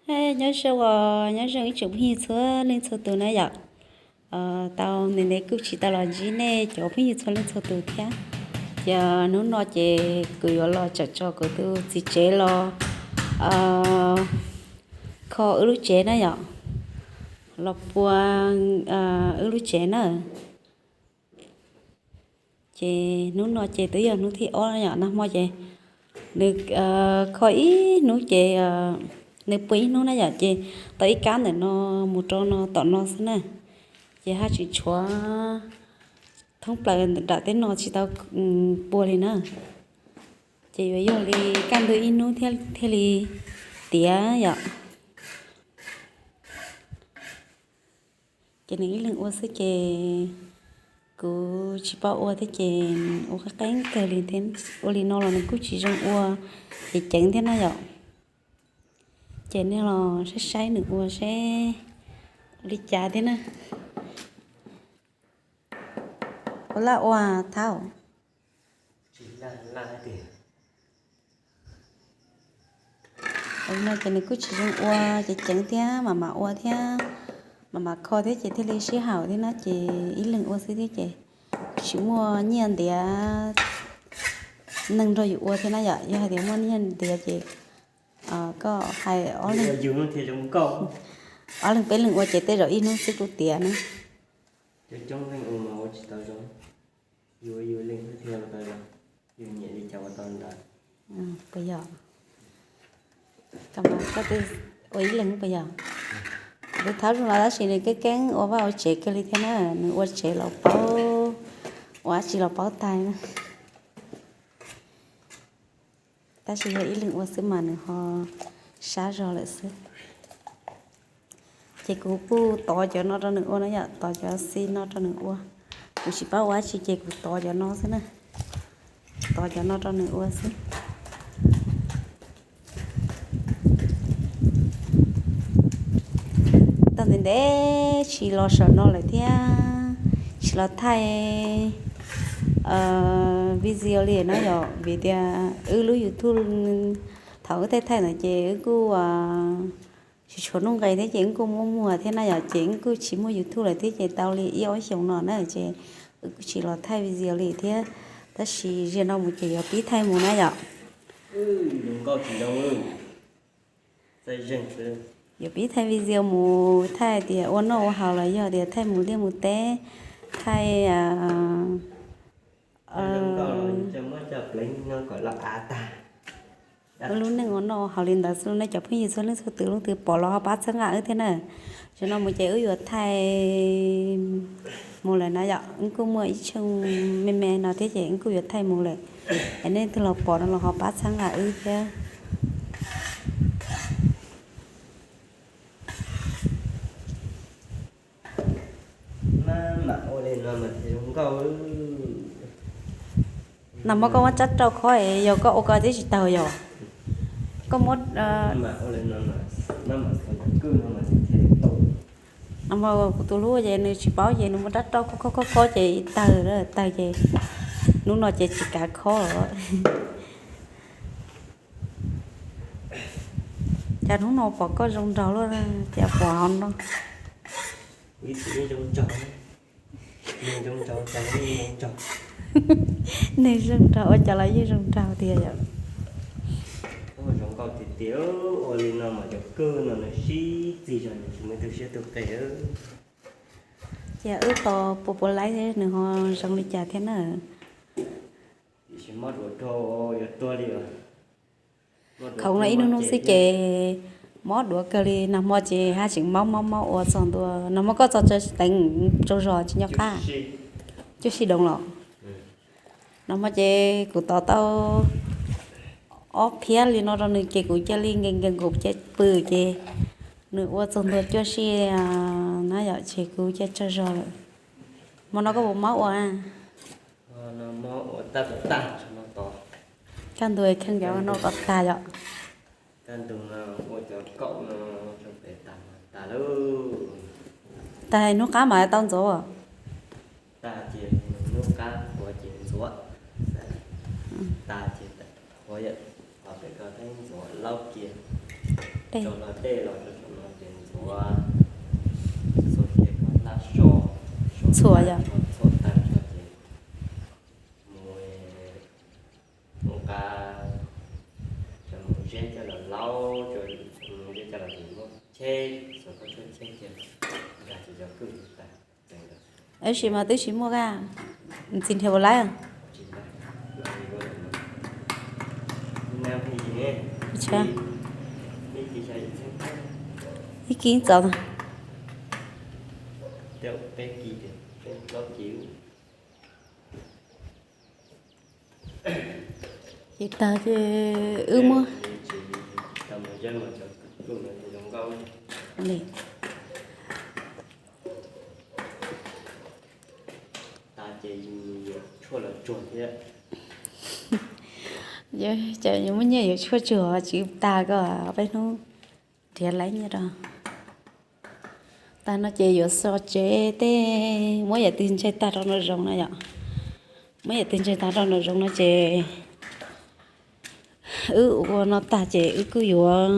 Nyob zoo, nyob zoo ib tsoom phooj ywg txhua leej txhua tus na yom. Tau ntev ntev kuj tsis tau los ntsib nej cov phooj ywg txhua leej txhua tus thiab. Ces hnub no ces kuv yuav los tsam tso kuv tus txiv tsev los kho wb lub tsev na yom, los pua wb lub tsev na. Ces hnub no ces twb yog hnub thib ob yom, nag hmo ces nws kho ib hnub ces nws pua ib hnub na yom, ces tau ib kab ntawm no mus rau no tom no xwb na. Ces haj tseem tshuav thoob plaws nram tej no tsis tau pua li na. Ces yuav yog li kaj ntug ib hnub thiaj li tiav yom. Ces nws ib leeg ua xwb ces kuv tsis paub ua thiab ces ua qeeb qeeb kawg li thiab. Ua li no los nws kuj tsis zoo ua, ces ceev thiab na yom. Ces nej los saib saib nws ua seb ua li cas thiab na. Ua laj ua thab. Ua li no ces nws kuj tsis zoo ua, ces ceev thiab mam mam ua thiab, mam mam kho thiab ces thiaj li sib haum thiab na. Ces ib leeg ua xwb thiab ces tsis muaj nyiaj ntiav neeg nrog yus ua thiab na yom. Yog hais tias muaj nyiaj ntiav ces koj hais ob leeg peb leeg ua ces tej zaum ib hnub xwb kuj tiav na. Puas yog? Koj ua ib leeg puas yog? Kuv thab zoo los tab sis nws keeb keeb ua vaj ua tsev kawg li thiab na, nws ua tsev los paub, ua dab tsi los paub tag na. Tab sis yog ib leeg ua xwb mas nws ho sab zog lawm xwb. Ces kuv kuj tov cov no rau nws ua na yom, tov cov xi no rau nws ua. Kuv tsis paub ua dab tsi ces kuv tov cov no xwb na. Tov cov no rau nws ua xwb. Tau ntev ntev tsis los saum no lawm thiab, tsis los thaij video li na yom, vim tias wb lub YouTube thaum wb thaij thaij ntawd ces wb kuj tsis tshua nuj nqis thiab ces wb kuj muab muag thiab na yom, ces wb kuj tsis muaj YouTube lawm thiab ces tau li ib ob xyoos no na ces wb kuj tsis los thaij video li thiab. Tab sis zaum no mus ces yuav pib thaij mus na yom. Yuav pib thaij video mus thaij tias ua noj ua haus los yog tias thaij mus liaj mus teb, thaij lub neej ua noj ua haus li ntawd xwb, nej cov phooj ywg txhua leej txhua tus leej twg pom los ho pab txhawb nqa wb thiab na. Zaum no mus ces wb yuav thaij mus lawm na yom, wb kuj muaj ib tshooj me me no thiab ces wb kuj yuav thaij mus lawm. Es nej leej twg los pom no los ho pab txhawb nqa wb thiab. Nag hmo koj muab rab rau khob es yog koj ua koj twb tsis tawg yog? Koj muab nag hmo kuv tus hlub ces nws tsis paub ces nws muab rab rau khob khob khob ces tawg, tawg ces hnub no ces tsis kav khob. Cas hnub no pom koj zoo nraug luaj, cas pom hauv no. Neeg zoo nraug ua cas los yeej zoo nraug tiag yom. Zoo nkauj tiag tiag, ua li no mas cov kawg no nws sib txig zog nws tsis muaj ib tug siab tus qe. Ces wb tos puas puas laib thiab nws ho zoo li cas thiab na. Tiam sis mob duav rau yuav tuag li os. Khoov no ib hnub hnub xwb ces mob duav kawg li, nag hmo ces haj tseem mob mob mob ua txog ntua, nag hmo koj txog teev tsaug zog tsis nyob qab, cuaj sij doos los. Nag hmo ces kuv tos tau ob phiab li no rau nws ces kuv cia li nkees nkees nkaus ces pw ces nws ua txog ntua cuaj sij na yom, ces kuv cia tsaug zog lawm. Hmo no koj puas mob ua? Kaj ntug kheej cov no kom tag yom. Tag hnub qab mas tau ntxuav. Tag ces hnub qab ua ces ntxuav. Tag ces ua pem ko thiab ntxuav laub kiag. Tej, txhua yog, tab sis mas twb tsis muaj kaj, ntxiv nrhiav puas laib. Ib kis txaus. Ces tag ces wb muab. Ces muaj nyiaj yuav tshuaj tsuag tsis tag koj peb hnub nrhiav laib nyiaj rau. Tag no ces yuav so tsev tej, muab yam twg ntsaig tag rau nraum zoov no yom. Muab yam twg ntsaig tag rau nraum zoov no ces wb ua no tag ces wb kuj yuav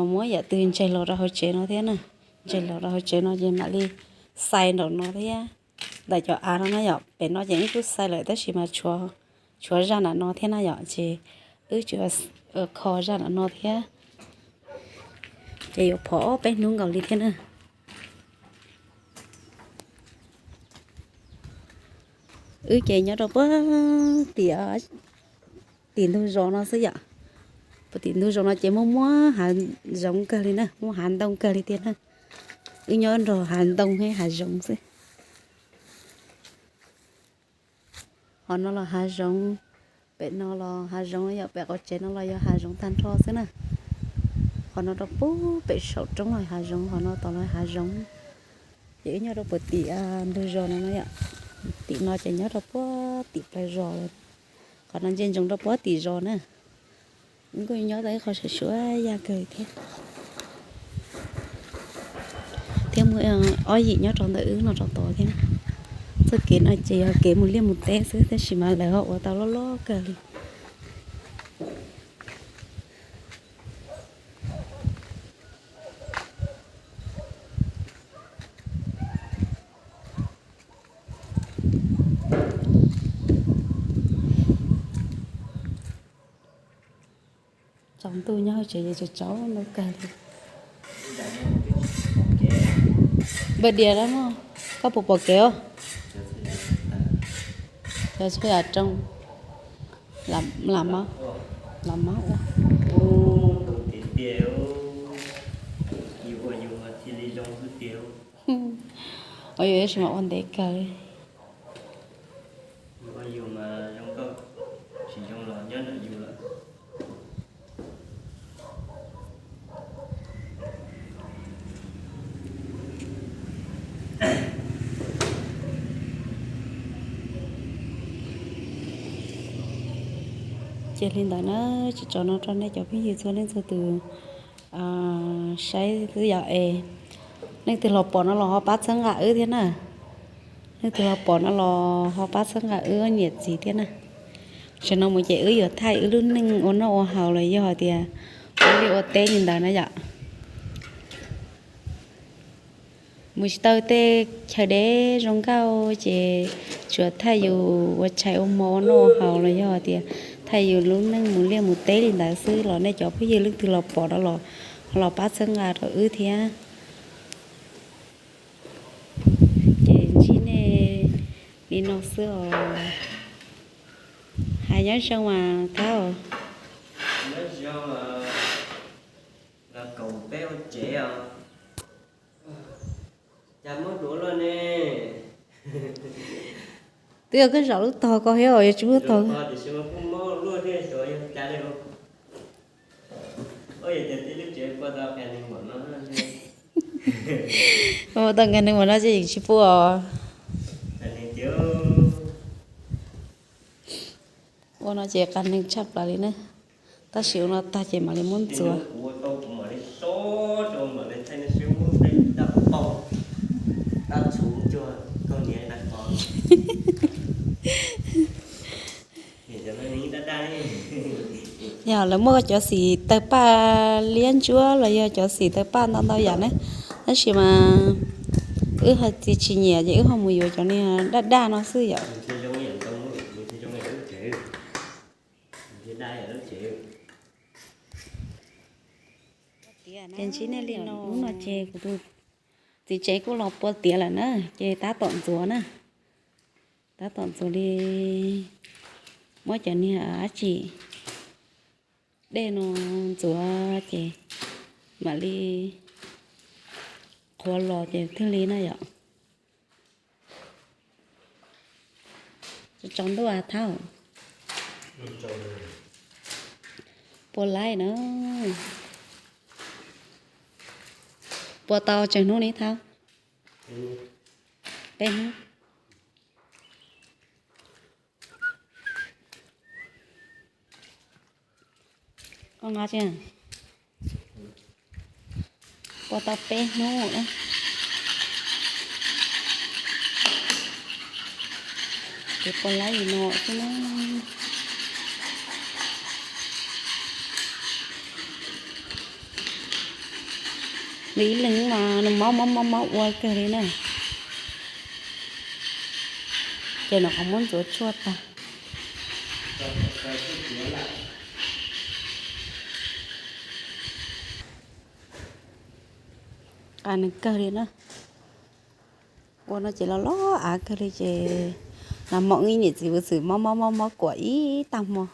muab yam twg ntsaig los rau hauv tsev no thiab na. Ntsaig los rau hauv tsev no ces mam li xais nraum no thiab. Ntawm cov av no na yom, pem no ces wb kuj xais lawm tab sis mas tshuav zaj nram no thiab na yom, ces wb tsuas kho zaj nram no thiab. Ces yuav phom ob peb hnub nkaus li thiab na. Wb ces nyob rau puag tim, tim ntug zos no xwb yom. Puag tim ntug zos no ces muaj muaj hav zoov kawg li na, muaj hav ntoo kawg li tiag na. Wb nyob nrog hav ntoo thiab hav zoov xwb. Qhov no los hav zoov, pem no los hav zoov, yog pem qaum tsev no los yog hav zoov tag nrho xwb na. Qhov no rau puag pem saum roob los hav zoov, qhov no tom los hav zoov. Ces wb nyob rau puag tim ntug zos no no yom. Tim no ces nyob rau puag tim plawv zos lawm. Qhov no ntsia ntsoov rau puag tim zos na. Wb kuj nyob tau ib qho suav suav yaj kawg thiab. Thiab muaj ob yim nyob rau ntawm wb no rau tod thiab na. Txoj kev no ces yog kev mus liaj mus teb xwb tab sis mas lawv ho ua tau loj loj kawg li. Tsaus ntuj nyob hauv tsev ces tsaus ntau kawg li. Npawg Dias, koj puas pom kev os? Cov txhua yam rooj, lam, lam mab ua. Ua yus tab sis mas ua ntev kawg li. Ces li ntawd na, tsis tso no rau nej cov phooj ywg txhua leej txhua tus saib xwb yom es. Leej twg los pom no los ho pab txhawb nqa wb thiab na. Leej twg los pom no los ho pab txhawb nqa wb niam txiv thiab na. Tam sim no mus ces wb yuav thaij wb lub neej ua noj ua haus los yog hais tias ua liaj ua teb li ntawd na yom. Mus tsis tau tej chaw deb zoo nkauj ces tsuas thaij yus ua tshais ua hmo ua noj ua haus los yog hais tias thaij yus lub neej mus liaj mus teb li ntawd xwb los nej cov phooj ywg leej twg los pom no los, los pab txhawb nqa rau wb thiab. Ces ntsib nej li no xwb os. Hais nyob zoo mas Thab. Twb yog koj zaum lub tog ko thiab os, yuav tsis muaj tog. Ua tau nqaij neeg mas no ces yeej tsis pub os. Ua no ces qas neeg tshaj plaws li na. Tab sis ua no tag ces mam li muab ntxuav. Yog lawv muaj cov xim tawg paj liab ntsuab los yog cov xim tawg paj ntau ntau yam na, tab sis mas wb ho tsis nyiam ces wb ho mus yuav cov niag daj daj no xwb yom. Ces ntsib nej li no, hnub no ces kuv tus txiv tsev kuj los pua tiav lawm na, ces tab tom ntxuav na, tab tom ntxuav li, muab cov niag dab tsi dej no ntxuav ces mam li qhuav los ces thiaj li na yom. Tsaus ntuj Thaub, pua laib na, pua tau tsawg hnub li Thaub? Peb hnub. Koj nqa tsi, pua tau peb hnub na. Ces pua laib li no xwb na. Nws ib leeg mas nws mob mob mob mob ua kawg li na. Ces nws qhov muab ntxuav tshuaj tag. Qab nws kawg li na. Ua no ces los los av kawg li ces nag hmo wb niam txiv ua xwm mob mob mob mob kuam ib tag hmo.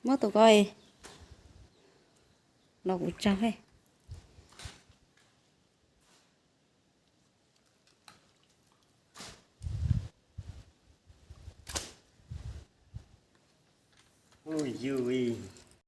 Muab tus ko los kuv tsaug. Ui yus,